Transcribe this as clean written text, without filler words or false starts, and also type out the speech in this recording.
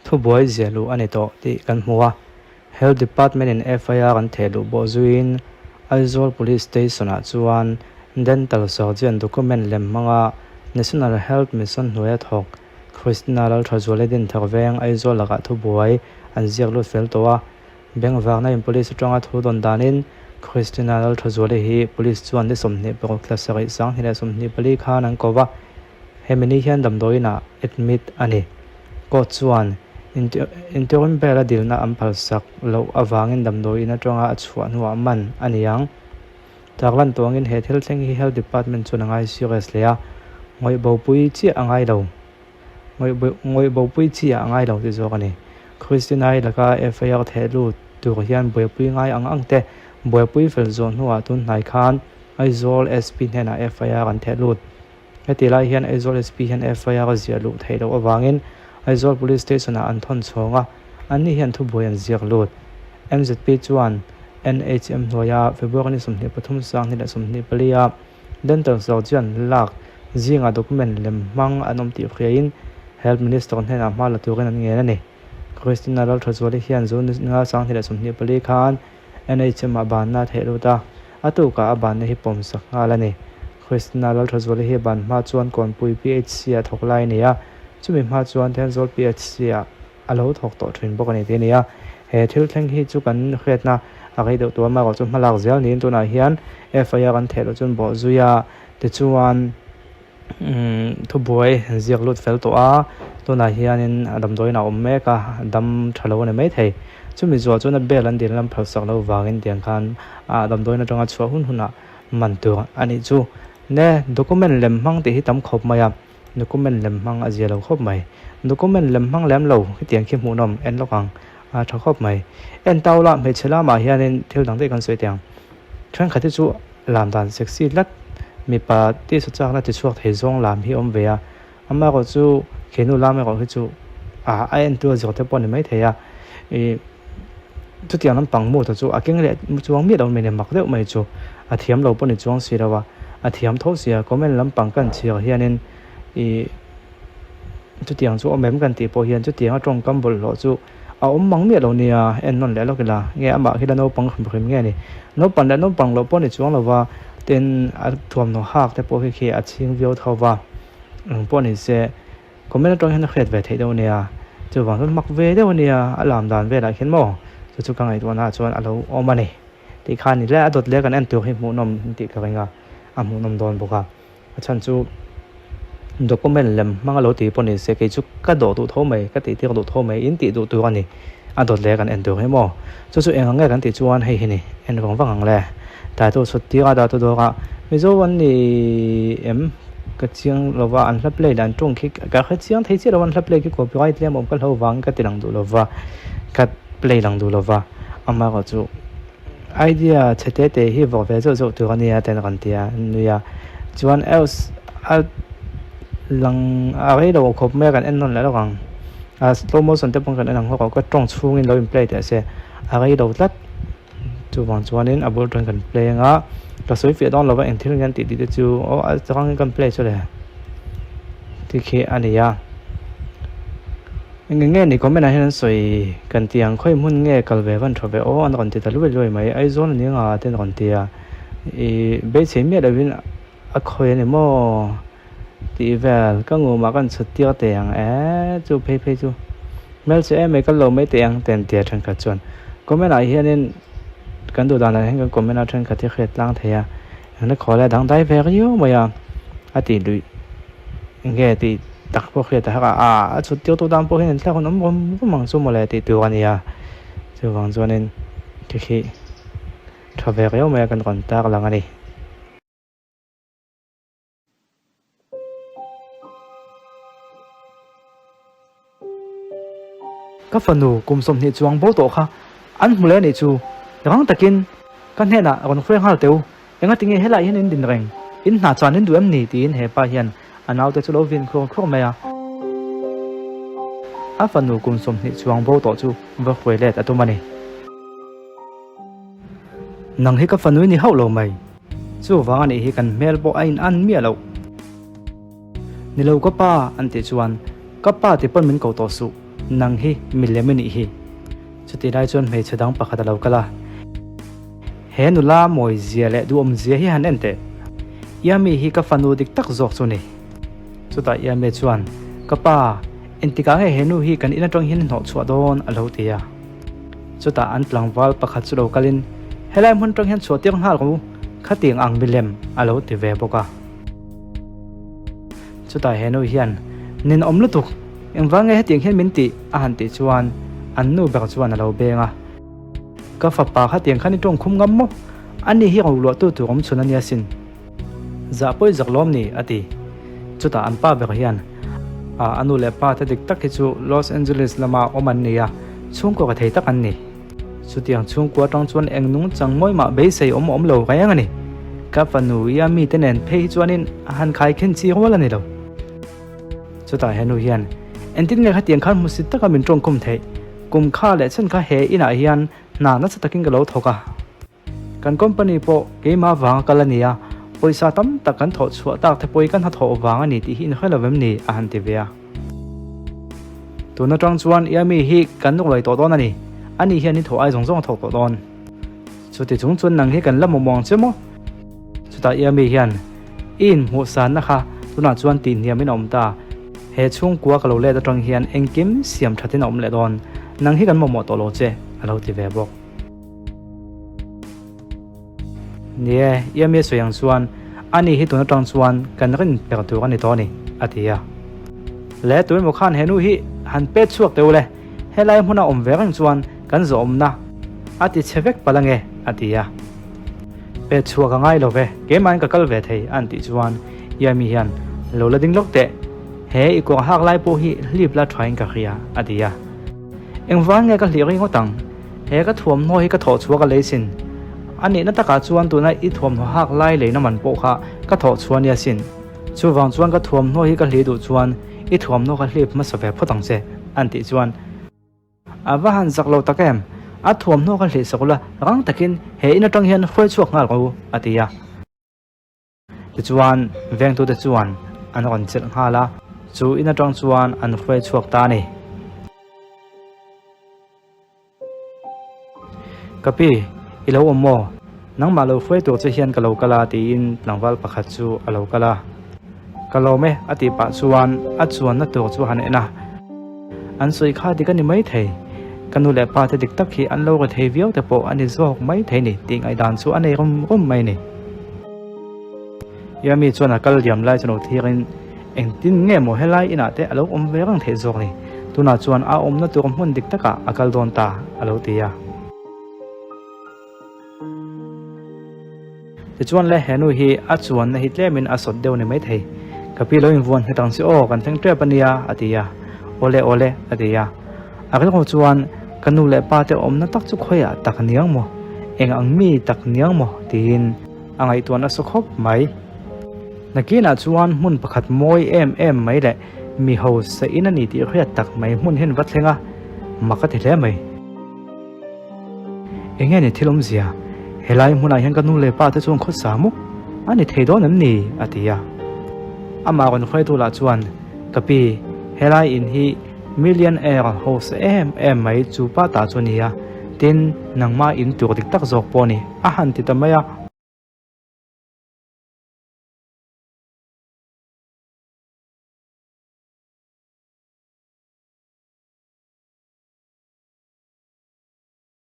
Thubuai ziah luh a ni tawh tih kan hmu a, Health Department in FIR an theh luh bawh zuiin Aizawl Police Station ah chuan Dental Surgeon document lem hmanga National Health Mission hnuaia thawk Christina Lalthazuali Dinthar Veng Aizawl lakah thubuai an ziak lut fel tawh a, Bengvakna in Police atanga thu dawn danin Christina Lalthazuali hi Police chuan ni 26 thla sarih 2024 khan an ko va, Hemi ni hian damdawiin ah admit a ni. Court chuan interim bail a dilna an phalsak loh avangin damdawiin atanga a chhuah hnuah man a ni ang. Tarlan tuangin he thil thleng hi Health Department chuan a ngai serious hle a, ngawihbopui chiah a ngai lo. Ngawihbopui chiah a ngai lo ti zawk a ni. Christina-i laka FIR theh lut tur hian buaipui ngai ang ang te buaipui fel zawh hnuah tun hnai khan Aizawl SP hnenah FIR an theh lut. Heti lai hian Aizawl SP hian FIR a ziah luh theih loh avangin Aizawl Police Station-ah an thawn chhawng a, anni hian thubuai an ziak lut. MZP chuan NHM hnuaia February ni 23 2024 a Dental Surgeon lak zingah document lem hmang an awm tih hriain Health Minister hnenah hma la turin an ngen a ni. Christina Lalthazuali hian June ni 2024 khan NHM ah banna a theih lut a, a tukah a banna hi pawm sak nghal a ni. Christina Lalthazuali hi ban hma chuan Kawnpui PHC ah thawk lai a ni a, chumi hma chuan Thenzawl PHC ah a lo thawk tawh thin bawk a ni tih a ni a. He thil thleng hi chu kan hriatna a rei deuh tur a, amaherawh chu hmalak zel niin tunah hian FIR an theh loh chuan bawhzui a, tichuan Thubuai ziak lut fel tawh a, tunah hianin a damdawiin a awm mek a, dam tha lo a ni maithei. Chumi zuah chuan a bel an dil lam phalsak loh vangin tiang khan ah damdawiin atanga chhuah hun hunah man tur a nih chu. Ne document lem hmang tih hi tam khawp mai a, document lem hmang a zia lo khawp mai. Document lem hmang lem lo hetiang khi hmuhnawm en lawk ang a tha khawp mai. En tau la hmeichhe lamah hianin thil dang daih kan sawi teh ang. Thenkhat hi chu lam dan sexy tlat, mipa tihsa chakna ti chhuak thei zawng lam hi awm ve a, amaherawh chu khenu lam erawh hi chu ah a entu a zawh te pawh a ni maithei a, ih chutiang lampang mood chu a keng leh chuang miah lo mai mak deuh mai chu a thiam lo pawh ni chuang si lo a, a thiam tho si a, comment lampang kan chhiar hianin ih chutiang chu awm em kan tih pawh hian chutiang a tawngkam bawlhhlawh chu. A awm mang miah lo nia, en nawn leh lawk ila, nge amah hi la naupang hrim hrim nge ni? Naupang leh naupang loh pawh ni chuang lova, tin a thuamhnaw hak te pawh khi khi a chhing viau tho va, eng pawh ni se comment atang hian a hriat ve theih deuh nia, chuvang chuan mak ve deuh ania a lam dan velah khian maw chu chu ka ngaihtuahna ah chuan a lo awm a ni tih kha a ni le, a dawt leh kan en tur hi hmuhnawm tih ka ring a, a hmuhnawm dawn bawk a. A chhan chu document lem hmang a lo tih pawh ni se kei chu ka dawh duh tho mai, ka tih tir duh tho mai, in tih duh tur a ni. A dawt leh kan en tur hi maw? Chu chu eng ang nge kan tih chuan hei hi ni, en vang vang ang le. Tattoo chhut tir a tattoo dawr ah Mizo an ni em? Ka chiang lo va, an hla play leh an tawng khi ka hre chiang thei chiah lo va, an hla play khi copyright tlem awm ka hlo vangin ka ti lang duh lo va, ka play lang duh lo va, amaherawh chu. Idea chhe te te hi vawk ve zeuh zeuh tur a nia ten a rawn ti a, an nui a. Chuan else a lang a rei lo khawp mai a kan en nawn leh lawk ang. A slow motion te pawh kan en ang hlawk a, ka tawng chhungin lo in play teh se a rei lo tlat. Chuvang chuanin a bul atangin kan play anga ka sawi fiah dawn lova eng thil nge an tih tih te chu aw a changin kan play chu le tikhi a ni a. Eng nge ni comment ah hian an sawi kan ti ang khawi hmun nge kal ve van tha ve aw an rawn ti ta luai luai mai Aizawl a ni anga te an rawn ti a ih beisei miah lovin a khawi a ni maw tih vel ka ngumah kan chhut tir teh ang e chu phei phei chu hmelchhe em mai kal lo mai teh ang te an ti a thenkhat chuan comment ah hianin kan duh dan ah hian kan comment a thenkhat hi a hriat tlang thei a engla khaw lai a dangdai ve riau mai a a tih luih. Enge tih tak pawh hriat a har a, aa a chhut tirtu tan pawh hian an thlak hun awm rum rum ang chu mawle tih tur a nia. Chuvang chuanin khi khi tha ve riau mai a kan rawn tar lang a ni. Ka fanu kum 20 chuang bo tawh kha an hmu leh a nih chu rang takin ka hnenah rawn hruai nghal teu. Enga tinge helai hian in din reng? In hna chuan in duh em ni? tiin he pa hian a naute chu lo vin khur khur mai a. A fanu kum 20 chuang bo tawh chu va hruai let a tum a ni. Nang hi ka fanu i ni hauh lo mai. Chuvang a nih hi kan hmel pawh a in an miah loh. Ni lo ka pa an tih chuan. Ka pa ti pawn min ko tawh suh, nang hi milem i nih hi. Chutih lai chuan hmeichhe dang pakhat a lo kal a. He nula mawi zia leh duhawm zia hi han en teh. Iami hi ka fanu dik tak zawk chu ni. Chutah Iame chuan, Ka pa, engtikah nge he nu hi kan in atang hian hnawh chhuah dawn? a lo ti a. Chutah an tlangval pakhat chu lo kalin, Helai hmun atang hian chhuah tir nghal rawh u, khatiang ang milem, a lo ti ve bawk a. Chutah he nu hian, Ninawm lutuk, engvang nge hetiang hian min tih? a han tih chuan an nu ber chuan a lo beng a. Ka fapa khatiang khan i tawng khum ngam maw? Ani hi roluahtu tur awm chhun a nia sin. Zah pawi zak lawm ni, a ti. Chutah an pa ber hian, A, a nu leh pa te dik tak hi chu Los Angeles lama awm an ni a, chhungkaw ka thei tak an ni. Chutiang chhungkua atang chuan eng nung chang mawi mah beisei awm awm lo reng a ni. Ka fanu i a mite nen phei hi chuanin a han khai khen chi rual a ni lo. Chutah henu hian, Engtin nge khatiang khan hmusit taka min tawngkhum theih? Kum kha leh chhan kha he inah hian hna nasa takin ka lo thawk a. Kan company pawh keimah vanga kal a ni a, pawisa tam tak kan thawh chhuah tak te pawh hi ka hnathawh vang a ni tih hi inhre lo em ni? a han ti ve a. Tun atang chuan Iami hi kan nuk lawih tawh dawn a ni. Ani hian i thawh ai zawng zawng a thawk tawh dawn. Chuti chung chuan nang hi kan la mawmawng che maw? Chutah Iami hian i inhmuh sanna kha tunah chuan tihhniamin a awm ta. He chhungkua ka lo let atang hian engkim siam thatin a awm leh dawn. Nang hi kan mamawh tawh lo che, a lo ti ve bawk. Ni e, Iami sawi ang chuan ani hi tun atang chuan kan rin per tur a ni tawh a ni, a ti a. Le tuemaw khan he nu hi han pet chhuak teh u le, helai hmuna awm ve reng chuan kan zawhawmna a ti chhe vek palh ange, a ti a. Pet chhuak a ngai lo ve, keimahin ka kal ve thei, an tih chuan Iami hian, Lo la ding lawk teh, he i kawr hak lai pawh hi hlip la thain ka hria, a ti a. Engvang nge ka hlih ri ngawt ang? He ka thuamhnaw hi ka thawh chhuah ka lei sin. A nihna takah chuan tuna i thuamhnaw hak lai leina man pawh kha ka thawh chhuah nia sin. Chuvang chuan ka thuamhnaw hi ka hlih duh chuan i thuamhnaw ka hlip hmasa ve phawt ang che, an tih chuan. A va han zak lo tak em? A thuamhnaw ka hlih sak ula, rang takin he in atang hian hruai chhuak nghal rawh u, a ti a. Tichuan, vengtute chuan an rawn chelh nghal a, chu in atang chuan an hruai chhuak ta a ni. Ka pi, i lo awm maw? Nangmah lo hruai tur che hian ka lo kal a, tiin tlangval pakhat chu a lo kal a. Ka lawm e, a tih pah chuan a chuanna tur chu a han en a. An sawi kha dik a ni maithei. Ka nu leh pa te dik tak hi an lo ri thei viau te pawh a ni zawk maithei ni tih ngaihdan chu a nei rum rum mai ni. Yami chuan a kal liam lai chu lo thirin engtin nge maw helai inah te a lo awm ve reng theih zawk ni. Tunah chuan a awmna tur hmun dik takah a kal dawn ta a lo ti a. Tichuan le he nu hi a chuanna hi tlemin a sawt deuh ni maithei. Ka pi lo invuan nghet ang che aw, kan thleng tep a nia, a ti a. Awle awle, a ti a. A rilru chuan ka nu leh pa te awmna tak chu khawiah tak niang maw, eng ang mi tak niang maw tiin a ngaihtuah nasa khawp mai. Nakinah chuan hmun pakhat mawi em em mai leh mi hausa in a ni tih hriat tak mai hmun hian va thleng a, mak a ti hle mai. Enge ni thil awmzia? Helai hmunah hian ka nu leh pa te chuan khawsa maw? A ni thei dawn em ni? a ti a. Amah rawn hruaitu lah chuan, Ka pi, helai in hi millionaire hausa em em mai chu pa ta chu a ni a, tin, nangmah in tur dik tak zawk pawh a ni, a han ti ta mai a.